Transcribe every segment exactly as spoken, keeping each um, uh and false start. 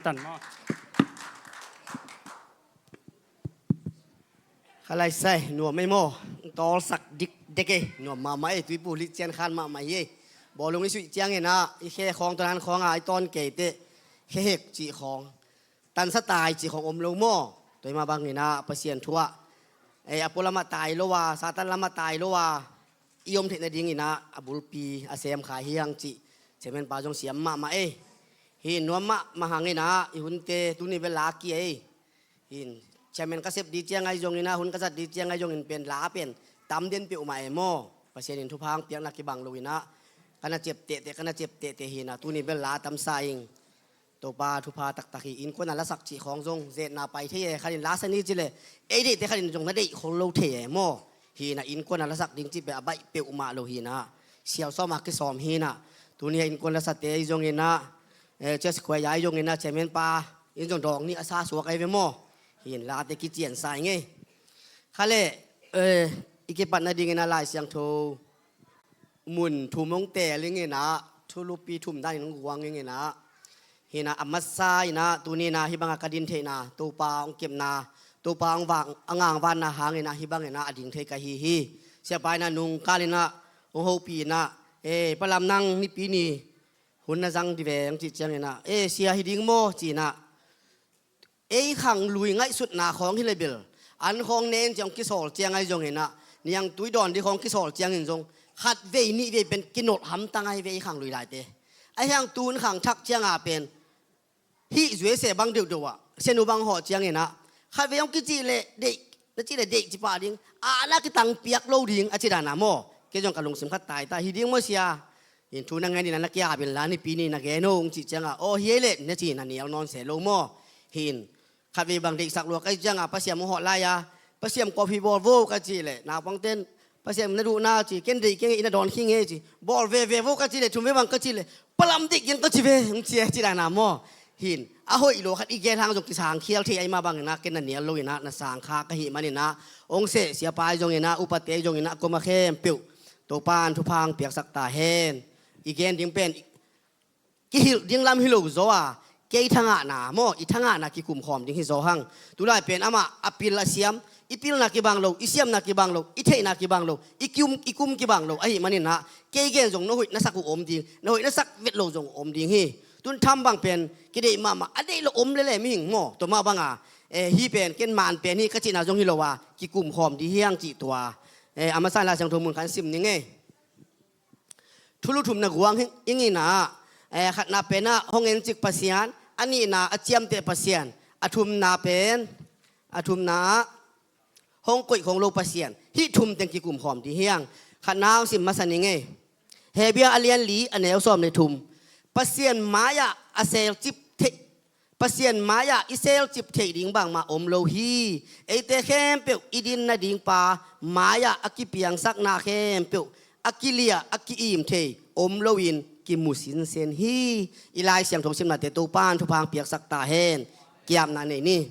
Tan maw? Kha lai sai nuam ei maw? Tawlsak dikdek ei, nuam mahmah ei. Tuipu lih cian khan mahmah hi ei. Bawlung i suih ciangin ah i khe khawng, tawnan khawng a i tawn kei teh khe hek cih khawng, tansa tai cih khawng om lo maw? Tua i mah bangin ah Pasian thu ah, eh, a pua lamah tai lo a, Satan lamah tai lo a i om theih nadingin ah a bulpi a sem kha hi hang cih chairman pa zong siam mahmah ei. Hi nuam mahmah hangin ah i hunte tuni bel la kia ei. Hin chairman ka sep ding ciang ahi zongin ah, hun ka zat ding ciang ahi zongin pen la pen tam den peuhmah ei maw? Pasian in thupha hong piakna kibang loin ah ka na ciap tehteh, ka na ciap tehteh hi in ah tuni bel la tamsa ing. Topa thupha taktak hi. Innkuan a lasak cih khawng zong zetna pai thei e. Khat in la sa ni ci leh ei deihte khat in zong na deih khol lo thei e maw? Hi in ah innkuan a lasak ding cih pen a baih peuhmah lo hi in ah siau sawm a kisawm hi in ah tuni a innkuan lasate ahi zongin ah, eh, church choir ahi zongin ah chairman pa in zong dawng nih a sa suak ahi ve maw? Hi in late kician sa ing ei. Kha leh, eh, i kipat nadingin ah Lai Siangtho mun thum hong teel ing in ah, thulupi thum danin hong guang ing in ah, hi in ah a masa in ah tuni in ah hih bangah ka din theihna, Topa hong kepna, Topa hong vang, a ngangvanna hangin ah hih bangin ah a ding thei ka hi hi. Siapa in ah nungkal in ah hong hopih in ah, eh, Pa Lam, nang Nipi ni hun na zang dih veng cih ciangin ah, eh, sia, hi ding maw ci in ah, ei khanglui ngaihsutna khawng hi leh bel, an khawng nen ciang kisawl ciang ahi zongin ah, niangtui dawn ding khawng kisawl ciangin zong khatvei nihvei pen kinolh hamtang ahi ve ei khanglui laite. Ahi hang tu hun khang thak ciang a pen hih zuese bang deuhdeuh ah, sianu bang hawh ciangin ah khatvei hong kicih leh deih, na cih leh deih ci pah ding, a na kitang piak lo ding a ci dan a maw? Kei zong ka lungsim khat taita, hi ding maw sia? Hin thu na ngen in ah na kiap in la, Nipi ni na gen o hong cih ciangah, aw hi ei leh na ci in a nial nawn se lo maw? Hin khatvei bang deihsak lua ka hih ciangah Pa Siam hong hawh lai-a, Pa Siam, coffee bawl vo ka cih leh naupangten, Pa Siam, na duhna ci, ken deih keng e, inn ah dawn khin ing e ci, bawl veve vo ka cih leh, thumvei bang ka cih leh, Pa Lam deih keng ka ci ve hong ci e ci dan a maw? Hin a hoih lo khat i gen hang zong kisangkhial thei ahi mah bangin ah ken na nial loin ah na sangkha ka hih manin ah, hong seh siapa ahi zongin ah, upate ahi zongin ah, a koma khempeuh Topa in thupha hong piaksak ta hen. I gen ding pen kihilh ding lam hi lo zaw a, kei thangahna maw, i thangahna kikum khawm ding hi zaw hang. Tulai pen amah a pil a siam, i pilna kibang lo, i siamna kibang lo, i theihna kibang lo, i kum, i kum kibang lo ahi manin ah, kei gen zong na hoih na sak uh om ding, na hoih na sak vet lo zong om ding hi. Tun tham bang pen kideih mahmah, a deih lo om lele mihing maw? Tua mah banga, eh, hih pen ken man pen hi ka cihna zong hi lo a, kikum khawm ding hi hang cih tua, eh, a masa in Lai Siangtho mun khat sim ning ei. Thulu thum na guang ing in ah, eh, khatna pen ah hong encik Pasian, a nihna a ciamteh Pasian, a thumna pen, a thumna ah hong koih khong lo Pasian. Hih thum teng kikum khawm ding hi hang. Khatna hong sim masa ning ei. Hebru a lian li, a neu sawm le thum. Pasian mai-ah a selcip theih, Pasian mai-ah i selcip theih ding bangmah om lo hi. Eite khempeuh i din nading pa mai-ah a kipiangsakna khempeuh a kiliah, a ki-im thei om loin kimu sinsen hi. I Lai Siangtho simnate Topa in thupha hong piaksak ta hen. Kiapna nei ni.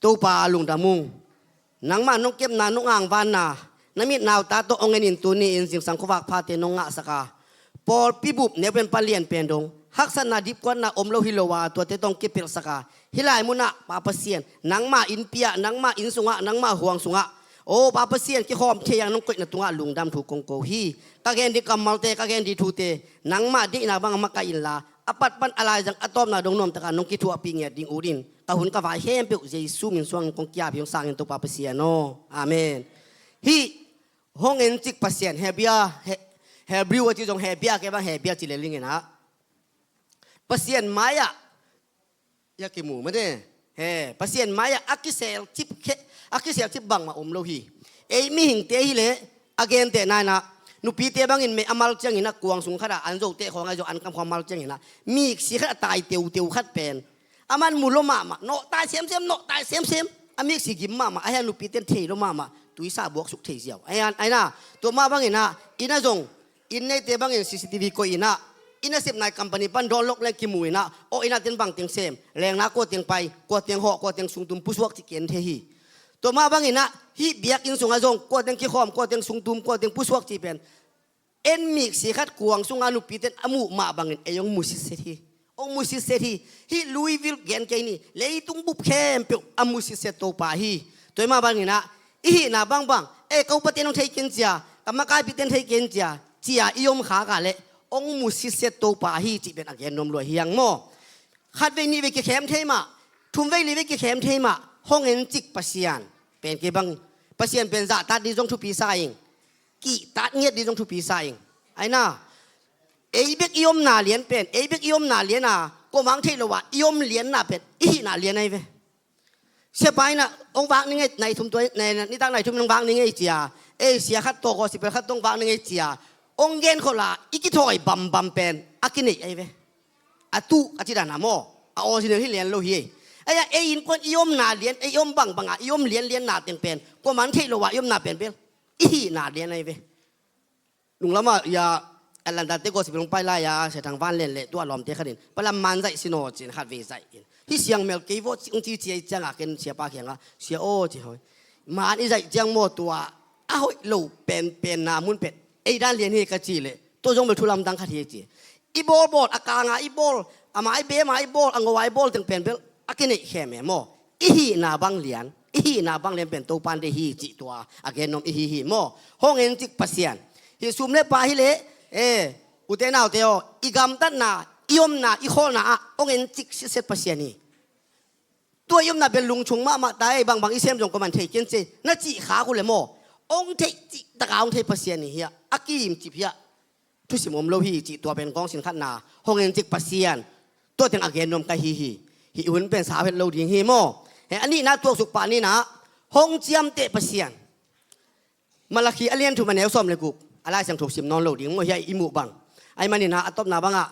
Topa, lungdam ung. Nangmah nong kepna, nong angvanna, na mit nau ta tawh hong enin tuni-in zingsang khuavak phate nong ngahsak a, pawlpi bup neu pen, palian pen dong haksatna, dipkuatna om lo hi lo a, tuate tawh hong kipelhsak a, hih lai munah Pa Pasian, nangmah innpi ah, nangmah inn sungah, nangmah huang sungah, aw Pa Pasian, kikhawm thei a nong koihna tungah lungdam thu kong ko hi. Ka gen ding kammalte, ka gen ding thute nangmah deihna bangah makaih inla, a pat pan a laizang a tawpna dong nuamtakin nong kithuahpih ngiat ding ut in. Ka hun ka vai khempeuh Jesu min suangin kong kiap hi, hong sangin Topa Pasian aw. Amen. Hih hong encik Pasian, Hebia, He-, Hebrew a ci zong Hebia kei bang, Hebia ci lel ing in ah, Pasian mai-ah, ia kimu mate, he, Pasian mai-ah a kiselcip khe, a kiselcip bangmah om lo hi. Ei mihingte hi leh, a gentehna in ah, nupite bangin mei a mal ciangin ah, kuang sung khatah an zoteh khawng ahi zong, an kam khawng mal ciangin ah, miksi khat a tai teuteu khat pen, aman mu lua mahmah, nawh tai semsem, nawh tai semsem, a miksi gim mahmah, ahi a nupite in thei lua mahmah, tuisa buaksuk thei ziau. Ahi a, ahi na, tua mah bangin ah, inn ah zong, inn neite bangin C C T V koih in ah, inn a sep nai company pan dawn lok leng kimu in ah, aw inn ah ten bang teng sem, lengna kua teng pai, kua teng hawh, kua teng sungtum, pusuak cih ki-en thei hi. Tua mah bangin ah, hih biakinn sungah zong kua teng kikhawm, kua teng sungtum, kua teng pusuak cih pen, en miksi khat kuang sungah nupite in a muh mah bangin ei hong mu sitset hi. Hong mu sitset hi. Hih Louis Wilk gen kei ni, leitung bup khempeuh a mu sitset Topa hi. Tua hi mah bangin ah, i hihna bangbang, e, ka upate nong thei ken cia, ka makaipite nong thei ken cia, cia i om khak a leh hong mu sitset Topa hi cih pen a gen nuam lua hi hang maw. Khatvei nihvei kikhem thei mah, thumvei livei kikhem thei mah, hong en cik Pasian pen kei bang, Pasian pen zahtat ding zong thupi sa ing, kihtat ngiat ding zong thupi sa ing. Aina, ei bek i omna lian pen, ei bek i omna lian a, kuamah hong theih loh a i om lianna pen i hihna lian ahi ve. Siapa in ah hong vak ning ei, nai thum tua, nai, nitak nai thum in hong vak ning ei cia, ei sia khat tawh, gospel khat tawh hong vak ning ei cia, hong genkholh a i kithawi bambam pen a kineih ahi ve. A tuh a ci dan a maw, a original hi lian lo hi. Aia, ei innkuan i omna lian, ei om bangbang a i om lianlianna teng pen kuamah hong theih loh a i omna pen bel i hihna lian ahi ve. Nunglam ah, ya, Atlanta te gospel hong pai lai-a Sia Thang Van Lian le tua lawmte khat in, "Pa Lam, man zaih sin aw," ci-in khatvei zaih in, "Hih siang mel kei vaw," ci, hong ci ciai ciangah ken siapa kiangah, "Sia aw," ci, "hoi, man i zaih ciang maw, tua a hoih lo penpenna mun pen ei dan lian hi," ka cih leh, "Tua zong bel thu lamdang khat hi," ci. I bawlbawl, a kang a i bawl, a mai bem a i bawl, a ngo a i bawl teng pen bel a kineih khem e maw. I hihna bang lian, i hihna bang lian pen Topa in deih hi cih tua a gen nuam i hi hi maw. Hong en cik Pasian. Hih sum le pai hi leh, e, ute naute aw, i gamtatna, i omna, i khawlna ah hong en cik sitset Pasian hi. Tua i omna pen lungchung mahmah ta ei, bangbang i sem zong kuamah in thei ken cia, na cih khak uh leh maw, hong theih cih tak a hong thei Pasian hi hiah, a kimcip hiah. Thusim om lo hi cih tua pen kawngsin khatna, hong en cik Pasian, tua teng a gen nuam ka hi hi. Hih hun pen sau het lo ding hi maw. He, a nihna tuaksuk pah ni-in ah, hong ciamteh Pasian. Malakhi a lian thum a neu sawm le guk, a Lai Siangtho sim nawn lo ding maw, hiah i muh bang. Ahih manin ah, a tawpna bangah,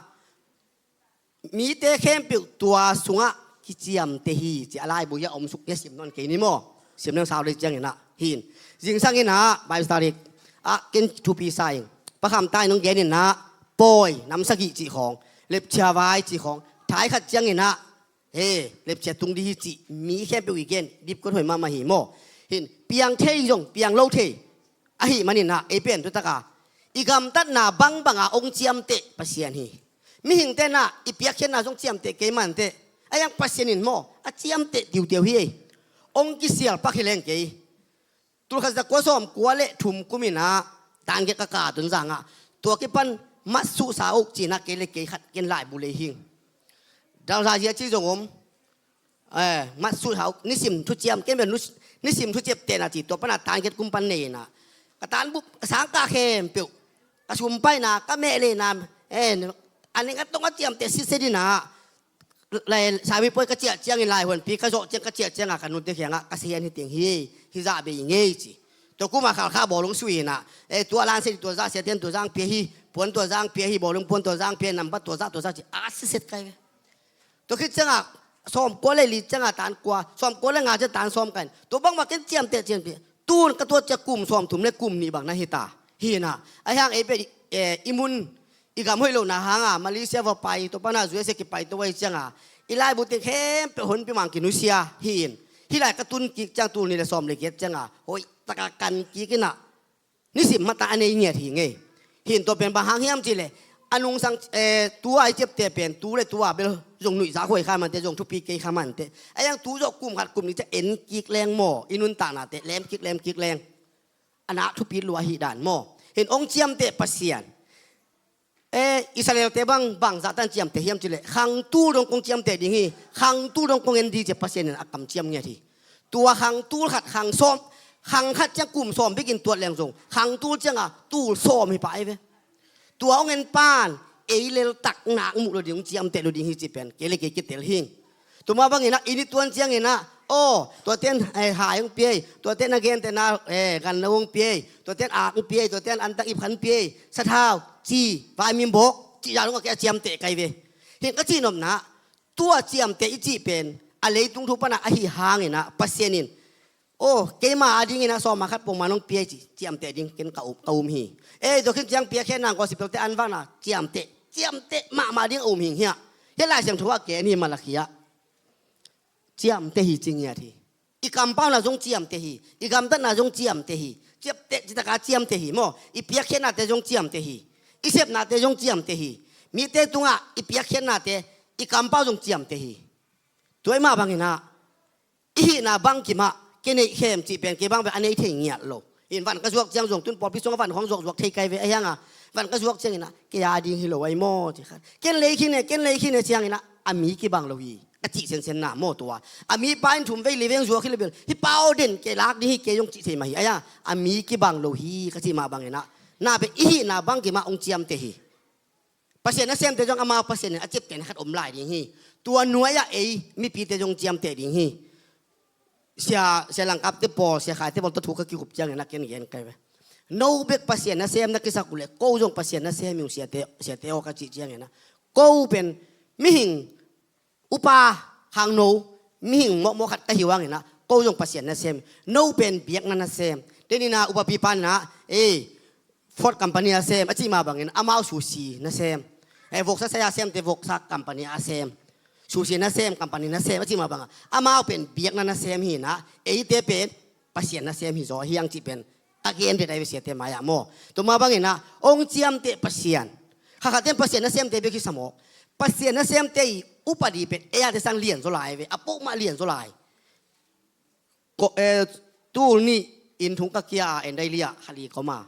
mite khempeuh tua sungah kiciamteh hi, ci a laibu hiah a om suk, hiah sim nawn kei ni maw. Sim nawn sau le ciangin ah, hi in. Zingsang in ah, Bible study ah ken thupi sa ing. Pa Kham Ta in hong gen in ah, pawi nam sagih cih khawng, lepchia vai cih khawng, thai khat ciangin ah, he, lepchia tung ding hi cih mi khempeuh i gen, dipkuat hoih mahmah hi maw. Hi in, piang thei zong, piang lo thei ahih manin ah, ei pen tu tak a, i gamtatna bangbang a hong ciamteh Pasian hi. Mihingte in ah i piakkhiatna zong ciamteh kei mah inteh, a iang Pasian in maw, a ciamteh tiutiau hi ei. Hong kisial pak hi leng kei. Tulkhat zakua sawmkua le thum kum in ah, tan giat ka kah Tonzang ah, tua kipan matsuhsa uh ci-in ah kei le kei khat ken laibu lei hi ing. Dalza zia ci zong om. Eh, matsuhsa uh, nisim thuciam, ken bel nus-, nisim thuciam tehna ci, tua pan a tan giat kum pan nei in ah, ka tan bup, ka sangkah khempeuh, ka sumpaina, ka mehleina, eh, a ning a tong a ciamteh sitset in ah, lai, saiwi pawi ka ciah ciangin, laihuanpi ka zawh ciang, ka ciah ciangah ka nute kiangah, "Ka Sia hi ding hi, hi zah bei ing ei," ci. Tua kum a Khalkha bawlung sui in ah, eh, tua lan se, tua zah sia ten, tua zang pia hi, puan tua zang pia hi, bawlung puan tua zang pia hi, nambat tua zah, tua zah ci, a sitset kai ve. Tua khit ciangah, sawmkua le li ciangah tan kua, sawmkua le nga ciang tan sawm kai in. Tua bangmah ken ciamteh, ciamteh. Tun ka tuat ciang kum sawmthum le kum nih bang na hi ta. Hi in ah, a hiang ei pen, eh, i mun, i gam hoih lohna hangah, Malaysia va pai, tua pan a U S A kipai tua vai ciangah, i laibu teng khempeuh honpi mang kinusia hi in. Hih lai ka tun kik ciang tul nih le sawm le giat ciangah, hoih tak a kan kik in ah, nisim mata a nei ngiat hi ing ei. Hi in, tua pen bang hang hiam cih leh, a nungsang, eh, tu a i ciamteh pen, tu le tu a bel zong nuihzak huai kha mah inteh, zong thupi kei kha mah inteh. A iang tu zawh kum khat kum nih ciang en kik leng maw, i nuntaknate lem kik, lem kik leng, a nak thupi lua ahih dan maw. Hi in, hong ciamteh Pasian. Eh, Israel-te bang, bang zahtan ciamteh hiam cih leh, khang tul dong kong ciamteh ding hi, khang tul dong kong en ding, ci-a Pasian in a kamciam ngiat hi. Tua khang tul khat, khang sawm, khang khat ciang kum sawm bikin tuat leng zong, khang tul ciangah tul sawm hi pah ei ve. Tua hong en pan, ei leltak nak muh lo ding, hong ciamteh lo ding hi cih pen kei le kei kitel hi ing. Tua mah bangin ah, i ni tuan ciangin ah, aw, tuate'n, eh, hai hong pia ei, tuate'n a gentehna, eh, ganno hong pia ei, tuate'n ak hong pia ei, tuate'n antang ipkhan hong pia ei, sathau, ci, vaimim bawk, cih zah dong a kei a ciamteh kai ve. Hi in, ka cih nopna, tua ciamteh i cih pen a leitung thu pan a ahih hangin ah, Pasian in, aw, keima adingin ah sawm a khat pongman hong pia ei, ci, ciamteh ding ken ka um, ka um hi. Ei, tua khin ciang piakkhiatna, gospel-te an vakna, ciamteh, ciamteh mahmah ding a um hi ing hiah. Hiah Lai Siangtho ah gen hi, Malakhi ah. Ciamteh hi, ci ngiat hi. I kampauna zong ciamteh hi. I gamtatna zong ciamteh hi. Ciamteh, cih tak a ciamteh hi maw. I piakkhiatnate zong ciamteh hi. I sepnate zong ciamteh hi. Mite tungah i piakkhiatnate, i kampau zong ciamteh hi. Tua i mah bangin ah i hihna bangkim ah kei neih khem cih pen kei bang pen a nei thei ngiat lo. In van ka zuak ciang zong tun pawlpi sungah van khawng zuakzuak thei kai ve ahi hang a, van ka zuak ciangin ah kei a ding hi lo ahi maw ci khat. Ken lei khin e, ken lei khin e ciangin ah a mi kibang lo hi ka cih sensen na maw tua. A mipa in thum vei li veng zuak hi le bel hih pa aw den kei lak ding hi kei zong cih thei mah hi ahi a, a mi kibang lo hi ka cih mah bangin ah na pen i hihna bangkim ah hong ciamteh hi. Pasian nasemte zong amau Pasian in a ciaptehna khat om lai ding hi. Tua nuai-ah ei mipite zong ciamteh ding hi. Sia, Sia Langkapte pawl, Sia Khaite pawl tawh thu ka kikup ciangin a ken gen kai ve. No bek Pasian nasem na kisak uh leh ko zong Pasian nasem hi ung siate, siate aw ka cih ciangin a, ko pen mihing upa khangno, mihing mawkmawk khat ka hi uh hangin ah ko zong Pasian nasem. No pen biakna nasem. Tuni-in ah upapi pa in ah, eh, Ford company a sem a cih mah bangin amau sushi nasem. Eh, voksa sai a semte voksa company a sem. Sushi nasem, company nasem a cih mah bangin amau pen biakna nasem hi-in ah eite pen Pasian nasem hi zaw hi hang cih pen a gen vet ahi ve siate mai-ah maw. Tua mah bangin ah hong ciamteh Pasian. Kha khatte in Pasian nasemte bek hi sa mawk. Pasian nasemte i upadi pen ei-ate sang lian zaw lai ve, a pok mah lian zaw lai. Ko, eh, tul nih inn thung ka kia a, en dai lia kha li koma.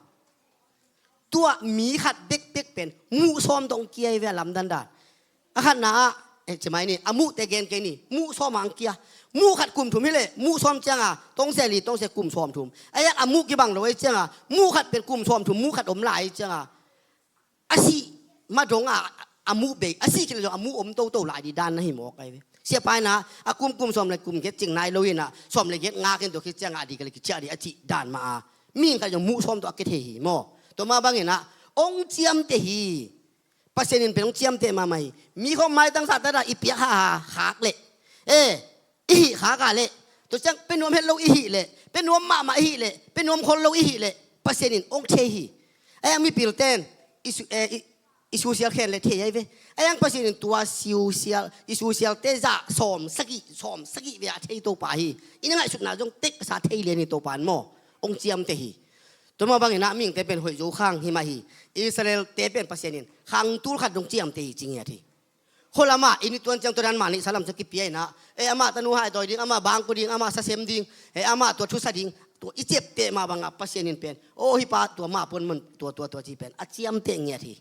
Tua mi khat bekbek pen muh sawm tawh hong kia hi ve a lamdan dan. A khatna ah, eh, ci mai ni, a muhte gen kei ni, muh sawm a hong kia. Muh khat kum thum hi leh, muh sawm ciang a, tawngse li, tawngse kum sawm thum. A yak a muh kibang lo ahi ciang a, muh khat pen kum sawm thum, muh khat om lai ahi ciang a. A sih ma dong a, a muh bei, a sih kei leh zong a muh om toto lai ding dan na hi mawk ahi ve. Siapa in ah, a kum kum sawm le kum giat cing nai lo hi-in ah, sawm le giat ngak in tua khit ciang a, a dik a le kiciah ding a cih dan mah a. Mihing khat zong muh sawm tawh a kia thei hi maw. Tua mah bangin ah, hong ciamteh hi. Pasian in pen hong ciamteh mahmah hi. Mi khawng maitang sahta dah i piak haha khak leh, eh, i hih khak a leh, tua ciang pe nuam het lo i hih leh, pe nuam mahmah i hih leh, pe nuam khol lo i hih leh, Pasian in hong thei hi. Ahi hang mipilte in i su, eh, i, i susial khen leh thei ahi ve. Ahi hang Pasian in tua susial, i susialte zah sawm sagih, sawm sagih ve a thei Topa hi. I na ngaihsutna zong tek sa thei lian hi Topa in maw. Hong ciamteh hi. Tua mah bangin ah mihingte pen hoih zo khang hi mah hi. Israel-te pen Pasian in khang tul khat dong ciamteh hi ci ngiat hi. Khualam ah i ni tuan ciang tua dan mah neihsa lam ciang kipia in ah, eh, amah tanu hai dawi ding, amah bangkua ding, amah sa sem ding, eh, amah tua thusa ding, tua i ciapteh mah bang ah Pasian in pen, aw hih pa tua mah puan mun tua tua tua ci pen a ciamteh ngiat hi.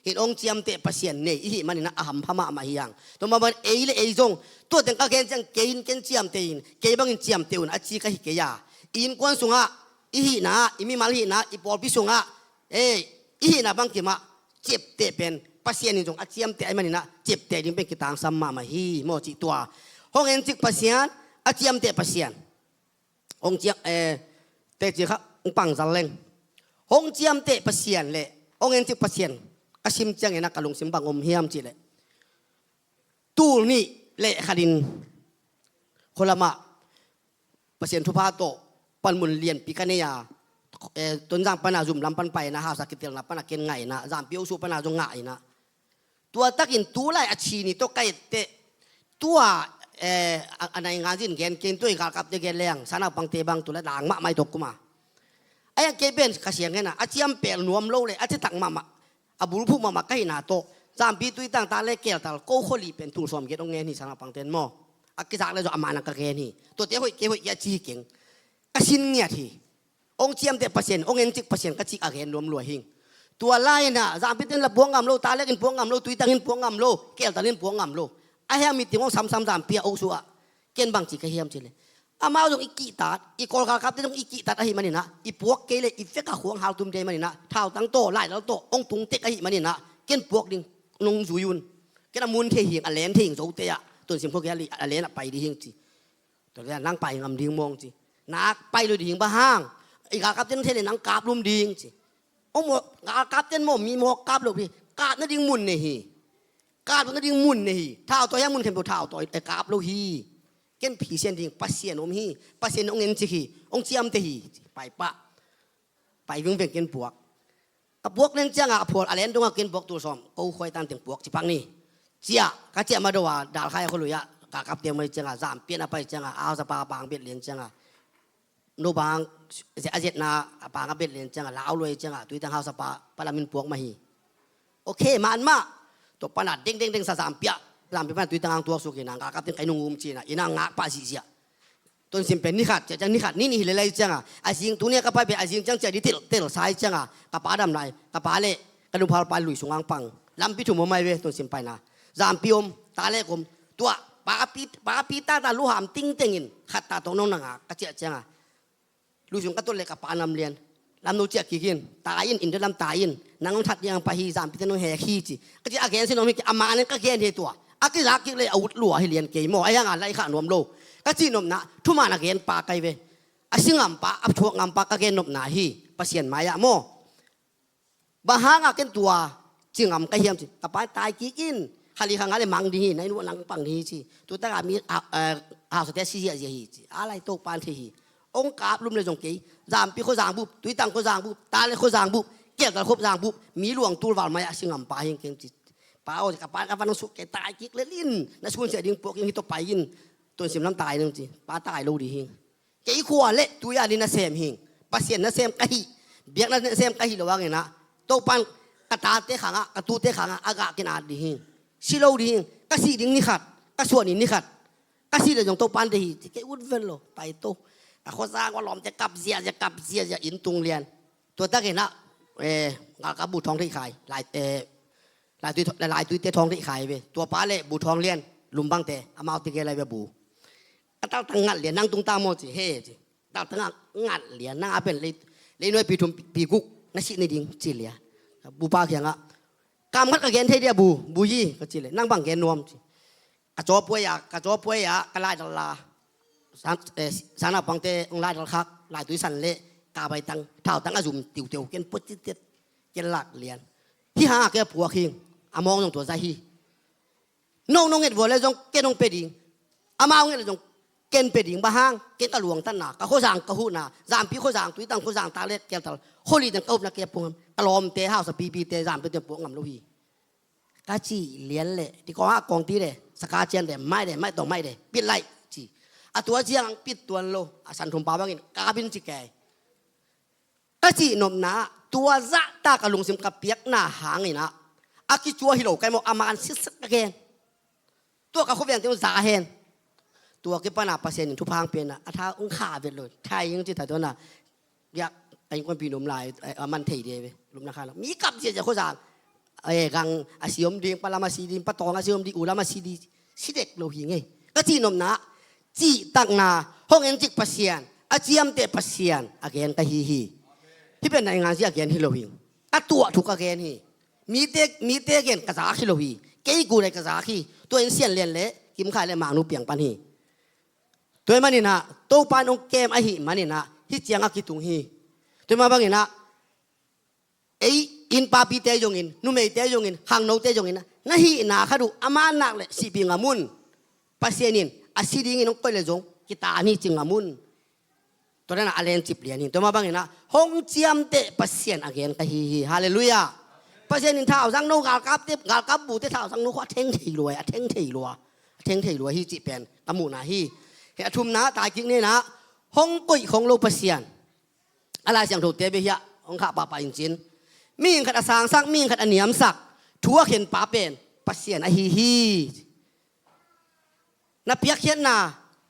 Hih hong ciamteh Pasian nei i hih manin ah a hampha mahmah hi hang. Tua mah bangin ei le ei zong tua teng ka gen ciang kei in ken ciamteh in, kei bangin ciamteh un a ci ka hi kei a. I innkuan sungah, i hihna ah, i mimal hihna ah, i pawlpi sungah, eh, i hihna bangkim ah ciapteh pen Pasian in zong a ciamteh ahih manin ah ciapteh ding pen kitangsam mahmah hi maw cih tua. Hong encik Pasian, a ciamteh Pasian. Hong ciam, eh, teci kha hong pangzal leng. Hong ciamteh Pasian le hong encik Pasian ka sim ciangin ah ka lungsim bang om hiam cih leh, tul nih le khat in khualam ah Pasian thupha tawh panmun lianpi ka nei a, eh, Tonzang pan a zum lam pan pai in ah, hausa kitelna pan a ken ngah in ah, Zampi aw suh pan a zong ngah in ah. Tua takin tulai a ci ni tawh ka etteh. Tua, eh, a, a nai ngan zin gen ken tua i galkapte gen leng, sanaupangte bang tulai dang mahmah i tawh kum a. Ahi hang kei pen ka siang hen a, a ciampel nuam lo le, a citak mahmah, a bulphuh mahmah ka hihna tawh, Zampi tuitang tak le keltal ko khua li pen tul sawm giat hong ngen hi sanaupangte in maw. A kizak le zong a man a ka gen hi. Tuate hoih kei hoih kei a ci keng. Ka sin ngiat hi. Hong ciamteh Pasian, hong encik Pasian ka cih a gen nuam lua hing. Tua lai-in ah, Zampi ten la puak ngam lo, tak lek in puak ngam lo, tuitang in puak ngam lo, keltal in puak ngam lo. Ahi hang meeting hong samsam Zampi a aw suh ah. Ken bang ci ka hiam cih leh, amau zong i kihtak, i Kawl galkapte zong i kihtak ahih manin ah, i puak kei leh i vek a khuang hal tum ding ahih manin ah, thautang tawh, lailal tawh hong tung tek ahih manin ah, ken puak ding nong zui un. Ken a mun thei hing, a len thei hing Zote ah, Tuansim khua kiang a len a pai ding hing ci. Tua leh nang pai ngam ding mawng ci. Nak pai lo ding hing bang hang. I galkapte nong thei leh nang kap lum ding ci. Hong maw, galkapte in maw mi mawk kap lo ding. Kap nading mun nei hi. Kap nading mun nei hi. Thau tawi a mun khempeuh thau tawi, eh, kap lo hi. Ken phisian ding, Pasian om hi. Pasian hong encik hi. Hong ciamteh hi. Pai pah. Pai vingveng ken puak. Ka puak leng ciangah a phual a len dongah ken puak tul sawm. Ko khuai tan teng puak ci pak ni. Ciah, ka ciah ma do a, Dalkhai a khua lui ah. Ka kap teng mai ciangah, Zampi ah na pai ciangah, a hausapa a pang bet lian ciangah. No bang, a zetna, a pang a bet lian ciangah, lau luai ciangah, tuitang hausapa, pa lam in puak mah hi. Ok, man mah. Tua pan a deng deng deng sa Zampi ah. Zampi pan tui tangang tuaksuk ina, galkap teng kai nung um cina, ina ngak pah zihziah. Tonsim pen ni khat ciah ciang, ni khat ni nih hi lelai cianga, a zing tuni a ka pai pen a zing ciang ciah di tel tel sai cianga, ka pa dam lai, ka pa le ka nuphal pa lui sungang pang. Lampi thum om mai ve, Tonsim paina. Zampi om, ta le kom, tua pa pi, pa pi ta ta luham ting tengin khat ta tong nong nanga ka ciah cianga, lui sung ka tot le ka pa nam lian. Lam no ciah kikin, ta in, in lam ta in, nang nong that diang pa hi, Zampi te nong hek hi ci. Ka ci a gen si nong hi ki, a ma nen ka gen hi tua. A kizak kik le a ut lua hi lian kei maw, a yanga lai kha nuam lo. Ka ci nopna, thuman a gen pa kai ve. A si ngam pa, a thuak ngam pa ka gen nopna hi, Pasian mai-ah maw. Bang hanga ken tua ci ngam ka hiam ci. Ka pa tai kik in, khali khanga le mang ding hi, nai nuah nang pang ding hi ci. Tu taka mi, a, a, a, so te si ziahziah hi ci. A lai to pan thei hi. Ong kap lum le zong kei. Zampi kho zang bup, tuitang kho zang bup, ta le kho zang bup, kialkal khop zang bup, mi luang tul val mai a si ngam pa hi keng ci. Pa aw, ka pa ka van suk kei tai kik le lin. Na sun sia ding puak hi to pai in. Tonsim lam tai nang ci. Pa tai lo di hi. Kei khua le tui a ni nasem hing. Pasian nasem ka hi. Biakna nasem ka hi lo angina. Topan ka tate khanga, ka tute khanga, a gah kin at di hing. Si lo di hing. Ka si ding ni khat. Ka suah ni ni khat. Ka si le zong Topan de hi. Kei ut vel lo. Pai to. Ka khosang wa lom te kap zia, zia kap zia, zia in tung lian. Tua takina, eh, galkap bu thawng thei khai. Lai, eh, lai tui, lai tui te thawng thei khai ve. Tua pa le bu thawng lian. Lumbang te. Amau te ke lai ve bu. Ka taltang ngat lian, nang tung ta maw ci, he ci. Taltang ngat lian, nang a pen lei, lei nuai pi thum pi, pi guk, na si ni ding ci lian. Bu pa kianga, kam khat ka gen thei dia bu, bu yi, ka ci le, nang bang gen nuam ci. Ka caw puai a, ka caw puai a, ka lai dal la. San, eh, sana pangte, ong lai dal khak, lai tui san le, ka bai tang, thau tang a zum, tiu tiu, ken put tit tit, ken lak lian. Hi ha, ke puak hing, a mong zong tua za hi. No, no nget vua le zong ken hong pe ding. Amau nget le zong ken pe ding. Bang hang, ken ka luang tanna, ka khozang, ka huhna, Zampi khozang, tuitang khozang, tak le kialtal, holi dang ka upna ke pungam, ka lawmte, hausa pipi te, Zampi te puak ngam lo hi. Ka ci lian le, ti kong a kong ti de, saka cian de, mai de, mai tong mai de, pit lai, ci. A tua ciang pit tuan lo, a san thum pa bangin, ka bin ci kei. Ka cih nopna, tua zahta ka lungsim ka piakna hangina, a kicua hi lo kai maw, a man sitset ka gen. Tua ka khuaveng teng za hen. Tua kipana Pasian in thupha hang piana, a tha ung kha vet lo, thai ing ci ta tuana. Ya, ka ing kuan pi num lai, eh, a man thei de ve, lupna kha lo. Mi kap zia zia khuazang. Eh, gang a si om ding, pa lam a si ding, pa tawng a si om ding, u lam a si ding. Si dek lo hi ngei. Ka cih nopna, cihtakna, hong en cik Pasian, a ciamteh Pasian, a gen ka hi hi. Hi pen na engan si a gen hi lo hi. Ka tuah thuk a gen hi. Mite, mite gen ka zak hi lo hi. Kei gu lai ka zak hi. Tua in Sian Lian le, Kim Khai le Mangnu piang pan hi. Tua hi manina, Topan ong kem ahi manina, hi ciang a kitung hi. Tua hi ma bangina, ei, inn papite zongin, numeite zongin, khangnote zongin, na hihna khat uh, a man nak le sihpih ngam un. Pasian in, a si dingin hong koih le zong, kitaan hi ci ngam un. Tua dana a lencip lian hi. Tua ma bangina, hong ciamteh Pasian a gen ka hi hi. Halleluiah. Pasian in thauzang no galkapte, galkap bute thauzang no khua a theng thei lua, a theng thei lua. A theng thei lua hi cih pen, ka muhna hi. He a thumna, tai kik nena, hong koih khong lo Pasian. A Lai Siangthote bia hiah hong khah pahpah in cin. Mihing khat a sangsak, mihing khat a niamsak, thu a khen pa pen Pasian ahi hi. Na piakkhiatna,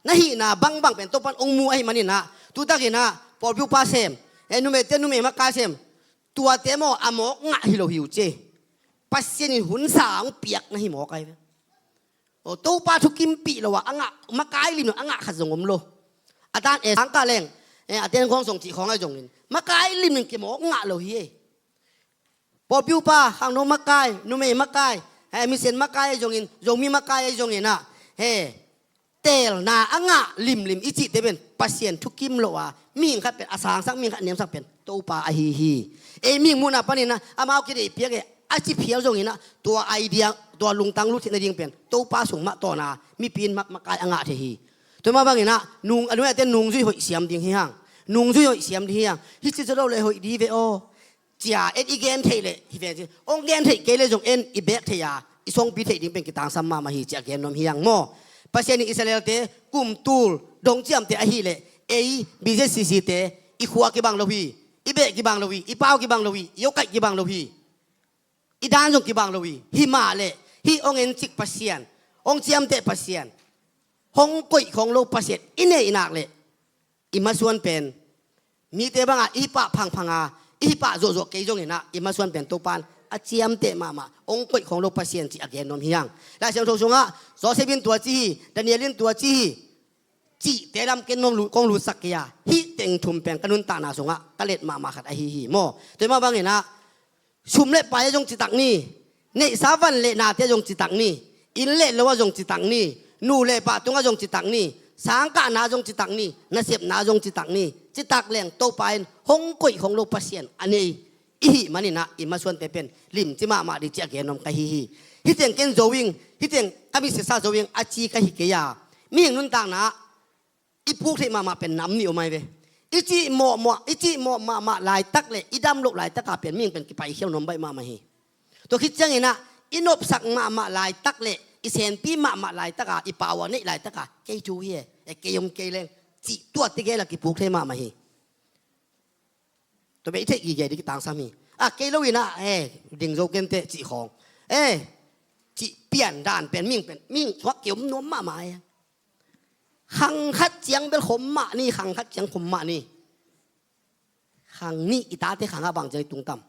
na hihna bangbang pen Topan ong mu ahi manina, tutakina, pawlpi upa sem, eh, numeite numei makai sem, tuate maw a mawk ngah hi lo hi uh ci. Pasian in hunsa ong piak na hi mawk ahi ve. Aw, Topa thukimpih lo a, a ngah, makai lim lo, a ngah khat zong om lo. A tan, eh, sangkah leng, eh, a ten khawng zong cih khawng ahi zongin. Makai lim in kimawk ngah lo hi, eh. Pawlpi upa, khangno makai, numei makai, eh, misen makai ahi zongin, Zomi makai ahi zongin ah, eh, teelna a ngah limlim i cihte pen, Pasian thukim lo a, mihing khat pen, a sangsak mihing khat niamsak pen, Topa ahi hi. Ei mihing muhna panin ah, amau kideih piak e, a ci phial zongin ah, tua idea, tua lungtang lut theihna ding pen, Topa sung mah tawn a, mipi in mah makai a ngah thei hi. Tua mah bangin ah, nung, a nuai a ten nungzui hoih siam ding hi hang. Nungzui hoih siam ding hi hang. Hi ci zaw lo le hoih di ve aw. Cia, en i gen theih leh, hi ven ci. Ong gen theih kei leh zong en i bek theih a, i songpi theih ding pen kitangsam mahmah hi cia gen nuam hi hang maw. Pasian in Israel-te, kum tul, dong ciamteh ahih leh, ei, B Z C C-te, i khua kibang lo hi, i beh kibang lo hi, i pau kibang lo hi, i okaih kibang lo hi. I dan zong kibang lo hi, hi mah leh, hih ong en cik Pasian, hong ciamteh Pasian, hong koih khong lo Pasian i neih nak leh i masuan pen mite banga i hih pah phangphanga, i hih pah zuahzuah kei zonginah i masuan pen Topa in a ciamteh mahmah, hong koih khong lo Pasian cih a gen nuam hi hang. Lai Siangtho sungah Joseph in tua ci hi, Daniel in tua ci hi. Cihte lam ken nuam lut, kong lutsak kei a, hih teng thum pen ka nuntakna sungah ka let mahmah khat ahi hi maw. Tua mah banginah sum le pai ah zong citak ni, neihsa van le nate ah zong citak ni, inn le lo ah zong citak ni, nu le pa tungah zong citak ni, sangkahna ah zong citak ni, nasepna ah zong citak ni. Citak leng Topa in hong koih khong lo Pasian a nei i hih maninah i masuante pen limci mahmah ding cih a gen nuam ka hi hi. Hih teng ken zo ing, hih teng ka misesa zo ing a ci ka hi kei a, mihing nuntakna ah i puk theih mahmah pen nam nih om ahi ve. I cih mawhmawh, i cih mawh mahmah laitak le i dam loh laitaka pen mihing pen kipai khiau nuam baih mahmah hi. Tua khit cianginah i nopsak mahmah laitak le i senpi mahmah laitaka i power neih laitaka kei thu hi e, e kei om kei leng cih tuate gel a kipuk thei mahmah hi. Tua bek i theih gige ding kitangsam hi. A kei lo inah e ding zo kenteh cih khawng e cih pian dan pen mihing pen mihing thuak kiom nuam mahmah e. Khang khat ciang bel khom mah ni, khang khat ciang khom mah ni. Khang nih i tate khangah bang ciang i tungtam.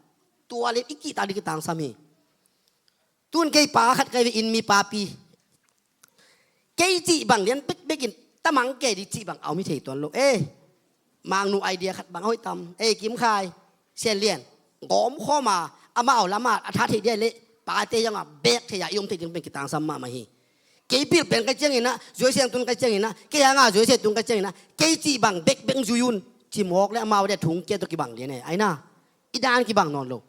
Tua le i kihta ding kitangsam hi. Tun kei pa khat kai ve, inn mi papi. Kei cih bang lian bekbek in tamang kei ding cih bang a om hi thei tuan lo e. Mangnu idea khat bang a hoih tam e, Kim Khai, Sian Lian. Gawm khawm a amau lamah a tha thei dia le pate hiangah bek thei a i om thei ding pen kitangsam mahmah hi. Kei pil pen kai cianginah zuaisiang tun kai cianginah kei hanga zuaisiang tun kai cianginah kei cih bang bekbek zui un. Cimawk le amau dia thung kia tawh kibang lian e aina. I dan kibang nawn lo.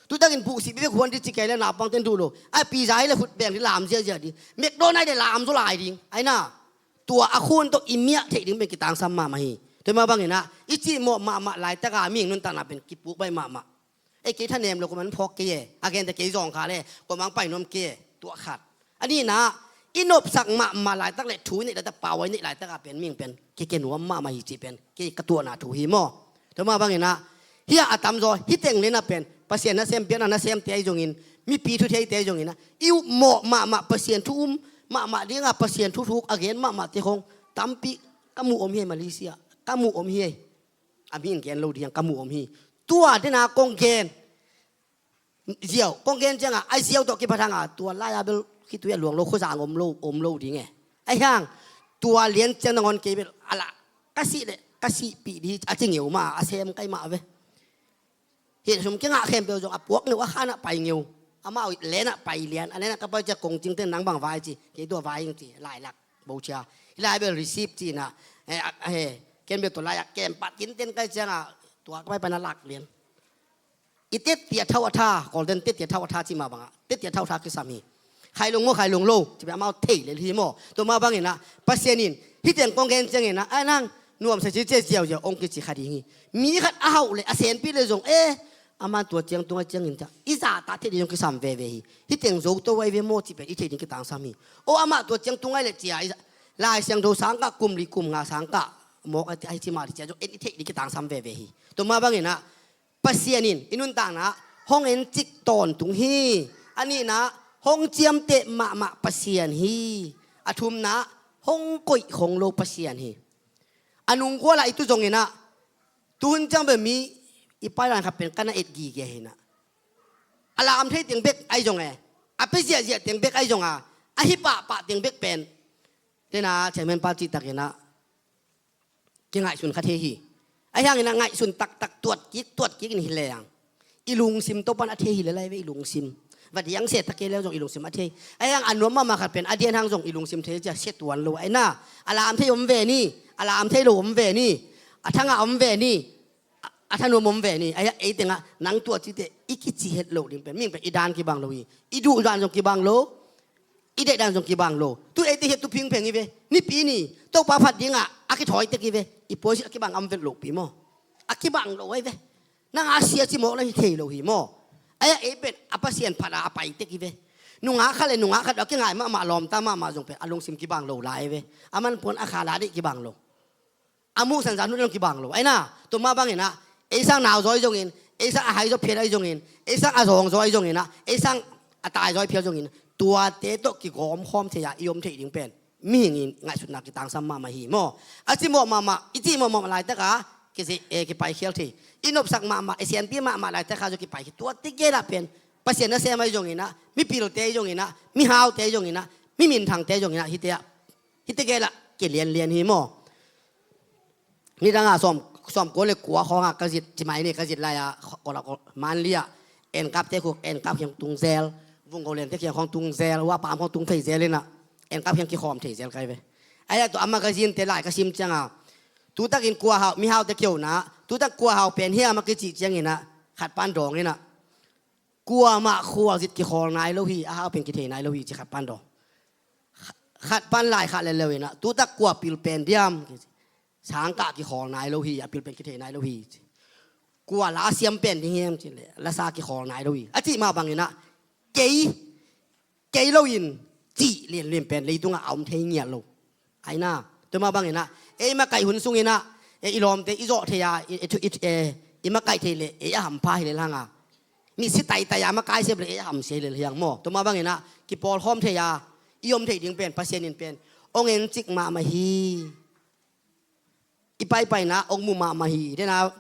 Tutakin buhsih bebek huan dih ci kei le naupangte in duh lo. Ai pizza hi le khut beng dih lam ziahziah dih. McDonald hi le lam zaw lai ding aina. Tua a khun tawh i miah theih ding pen kitangsam mahmah hi. Tua mah banginah i cihmawh mahmah laitaka mihing nuntakna pen kipuk baih mahmah. Ei kei thanem lo kuaman phawk kei e. A gente kei zawngkhal e. Kuamang pai nuam kei e. Tua khat. A nihna i nopsak mahmah laitak le thu i neih laitak pau a i neih laitaka pen mihing pen kei kei nuam mahmah hi cih pen kei ka tuahna thu hi maw? Tua mah banginah hih a tamzaw hih teng lenah pen Pasian nasem piakna nasemte ahi zongin mipi thu theite ahi zonginah i upmawh mahmah Pasian thu um mahmah dinga Pasian thu thuk a gen mahmahte khong tampi ka muh om hi ei Malaysia. Ka muh om hi ei. A min gen lo ding ka muh om hi. Tua dena kong gen ziau kong gen cianga a ziau tawh kiphat hanga tua lai-a bel khitui a luang lo khuazang om lo om lo ding e. Ahi hang tua lian ciang nangawn kei bel ala ka sih le ka sihpih dih a ci ngeu ma a sem kai mah ve. Hih sum kingah khempeuh zong a puak ngeu a khanah pai ngeu. Amau lenah pai lian a lenah ka pai ciah kong cingte nang bang vai ci kei tua vai ing ci lailak bocia. Hih lai bel receipt cinah he ken bel tua lai-ah kem pat kinten kai cianga tua ka pai pana lak lian. I tettia thau a tha kawlten tettia thau a tha cih mah bangah tettia thau tha kisam hi. Khailung maw khailung lo cih beh amau thei lel hi maw? Tua mah banginah Pasian in hih teng kong gen cianginah ai nang nuamsa ci cia ziauziau ong kici kha ding hi. Mi khat a hauh le a senpi le zong e ama tua ciang tunga ciangin ciah i zahta thei ding zong kisam veve hi. Hih teng zo to ai ve maw cih pen i thei ding kitangsam hi. O amah tua ciang tungai le cia Lai Siangtho sangkah kum li kum nga sangkah mawk a ti ai ci mah dih cia zong en i thei ding kitangsam veve hi. Tua mah banginah Pasian in i nuntakna hong encik tawntung hi. A nihna hong ciamteh mahmah Pasian hi. A thumna hong koih khong lo Pasian hi. A nungkuala i tu zonginah tuhun ciang bel mi i pailan khat pen kana et gige hinah a lam thei teng bek ai zong e. A pe ziahziah teng bek ai zonga a hi pahpah teng bek pen tena chairman pa cihtakinah kingaihsun kha thei hi. Ahi hanginah ngaihsun taktak tuatkik tuatkik in hi leng i lungsim to pan a thei hi lelai ve i lungsim. Va diangse ta kei leng zong i lungsim a thei. Ahi hang a nuam mahmah khat pen a dian hang zong i lungsim thei cia sia tuan lo aina. A lam thei om ve ni. A lam thei lo om ve ni. A thangah om ve ni. A thanuam om ve ni. Ahi hang ei tengah nang tua cite i kici het loh ding pen mihing pen i dan kibang lo hi. I duh dan zong kibang lo. I deihdan zong kibang lo. Tu eite hiat tu phingpheng hi ve. Nipi ni Topa phat dingah a kithawi tek hi ve. I puansit a kibang am vet lohpi maw? A kibang lo ahi ve. Nang a sia ci mawk le hi thei lo hi maw? Ahi a ei pen a Pasian phat a a pai tek hi ve. Nungak khat le nungak khat a kingai mahmah lawmta mahmah zong pen a lungsim kibang lo lai hi ve. A manpuan a khala deih kibang lo. A muh sansan hun dong kibang lo aina. Tua mah banginah ei sang nau zaw ahi zongin ei sang a hai zaw phial ahi zongin ei sang a zawng zaw ahi zonginah ei sang a tai zaw ahi phial zongin Tuate tawh kigawm khawm thei a i om theih ding pen mihing in ngaihsutna kitangsam mahmah hi maw. A cimawh mahmah, i cimawh mahmah laitaka kizih, eh, kipaikhial thei. I nopsak mahmah, i siampi mahmah laitaka zong kipaikhial. Tuate gelah pen Pasian nasem ahi zonginah, mipilte ahi zonginah, mihaute ahi zonginah, miminthangte ahi zonginah, hite ah, hite gelah kilianlian hi maw. Nidanga sawm, sawmkua le kua khawngah ka zit, cimai ni ka zit lai-a, manlia enkapte khuk enkap khiang tung zel, vunggo lente khiang khawng tung zel, uapam khawng tung thei zel inah enkap khiang kikhawm thei zel kai ve. Aia tua a magazine-te lai ka sim cianga, tutakin kuahau, mihaute kiona, tutak kuahau pen hiam a kicih cianginah khat pan dawng inah, kuamah khualzit kikhawl nai lo hi, a hau pen kithei nai lo hi ci khat pan dawng. Khat pan lai khat leleu inah, tutak kua pil pen diam, sangkah kikhawl nai lo hi, a pil pen kithei nai lo hi ci. Kua la siam pen ding hiam ci le, lasa kikhawl nai lo hi a cih mah banginah, kei, kei loin cih lianlian pen leitungah a om thei ngiat lo. Aina, tua mah banginah ei makaih hun sunginah, e, i lawmte i zawh thei a, i, i, i, e, i makaih thei le ei a hampha hi lel hanga, mi si taitai a makai sep le ei a hamsia hi lel hiang maw. Tua mah banginah kipawlkhawm thei a i om theih ding pen Pasian in pen ong encik mahmah hi. I paipaina ong mu mahmah hi. Dena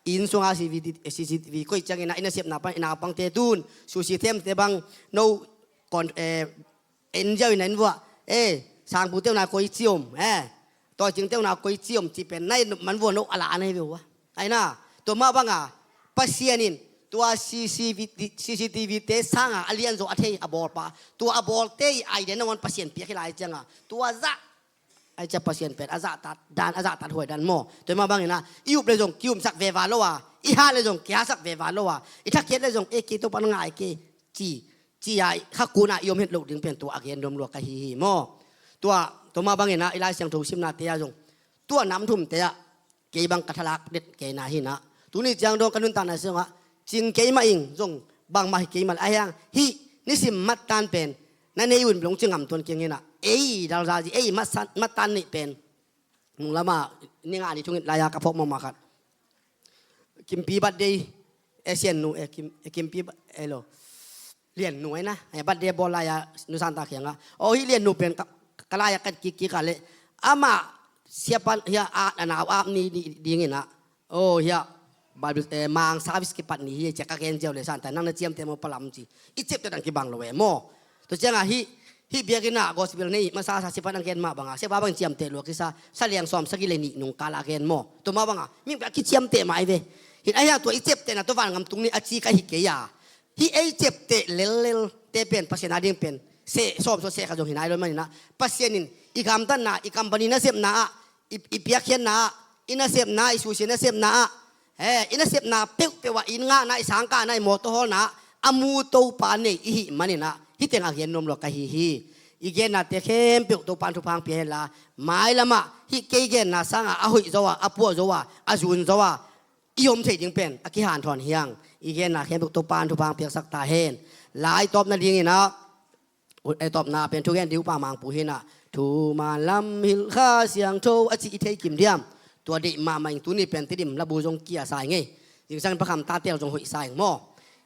inn sunga C V, C C T V koih cianginah i nasepna pan i naupangte tun sushi themte bang no kon, eh, en ziau ina in vua, eh, sangpute una koi ciom, eh, tawicingte una koi ciom ci pen na in man vua no a la a nei ve ua. Aina, tua mah banga Pasian in tua C C T V, C C T V te sanga a lianzaw a thei a bawlpa, tua a bawlte i aiden na wan Pasian piak hi lai cianga tua zah ai cia Pasian pen a zahtat dan, a zahtat huai dan maw. Tua mah banginah i up le zong kiumsak veva lo a, i hat le zong kihasak veva lo a, i thakhiat le zong e kei Topa na ngai kei ci, ci-a khakuna i om het loh ding pen tua a gen nuam lua ka hi hi maw. Tua, tua mah banginah i Lai Siangtho simnate ah zong tua nam thumte ah kei bang ka thalak det kei na hinah, tuni ciang dong ka nuntakna sungah cing kei mah ing zong bangmah hi kei mah le ahiang hih nisim mattan pen na nei un bilong cingam tuan kiang hinah, ei dalzazi ei mattan neih pen nung lama ninga ni thungit lai-a ka phawk mahmah khat. Kimpi birthday, e, Siannu, e, Kim, e, Kimpi, e, lo. Liannu aina, e, birthday bawl lai-a, Nu Santa kiangah. O, hih Liannu pen ka, ka lai-a kat kik kik a le. Amah siapan, hia, a, a nau ap ni, ni, dinginah. O, hia, Bible, e, mang service kipat ni hi, cia ka gen ziau le Santa, nang na ciamte maw palam ci. I ciapte dang kibang lo e maw. Tua ciangah hih, hih biakinn ah gospel nei masa sa siapa nang gen mah banga siapa bangin ciamteh lua kisa, sa liang sawm sagih le nih nung kala gen maw. Tua mah banga mi bia kiciamteh mah ai ve. Hin ahi a tua i ciaptehna tua vangam tung ni a ci ka hi kei a. Hih ei ciapteh lellel te pen Pasian a ding pen seh sawm sawm seh kha zong hi nai lo maninah Pasian in i gamtatna, i company nasepna ah, i, i piakkhiatna ah, i nasepna, i susia nasepna ah, he, i nasepna peuhpeuh ah, i inn ngahna, i sangkahna, i mawtaw hawlna ah a mu Topa nei i hih maninah hih teng a gen nuam lua ka hi hi. I gennate khempeuh Topa in thupha hong pia henla, mailamah hih kei genna sangah a hoih zo a, a puah zo a, a zun zo a i om thei ding pen a kihanthawn hiang. I genna khempeuh Topa in thupha hong piaksak ta hen. Lai tawp nadinginah e, tawpna pen thugen ding upa Mangpu hinah, thuman lam hilh Kha Siangtho a ci i thei kim diam. Tua deih mahmah in tuni pen Tedim labu zong kia sai ngei. Zingsangin pakham tatel zong hoih sai maw.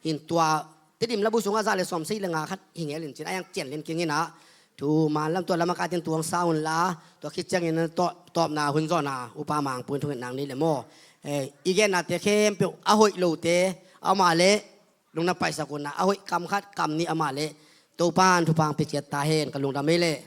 Hin tua Tedim labu sungah za le sawm sei le nga khat hi ngel in cin a yang cian len kinginah, thuman lam tua lam a katin tuang sa unla, tua khit ciangin tawp, tawpna hun zawhna upa Mangpu in thungetna nei le maw. E, i gennate khempeuh a hoih lote a mah le lungna paisak unah a hoih kam khat kam nih amah le Topa in thupha hong pia ciat ta hen. Ka lungdam ei leh.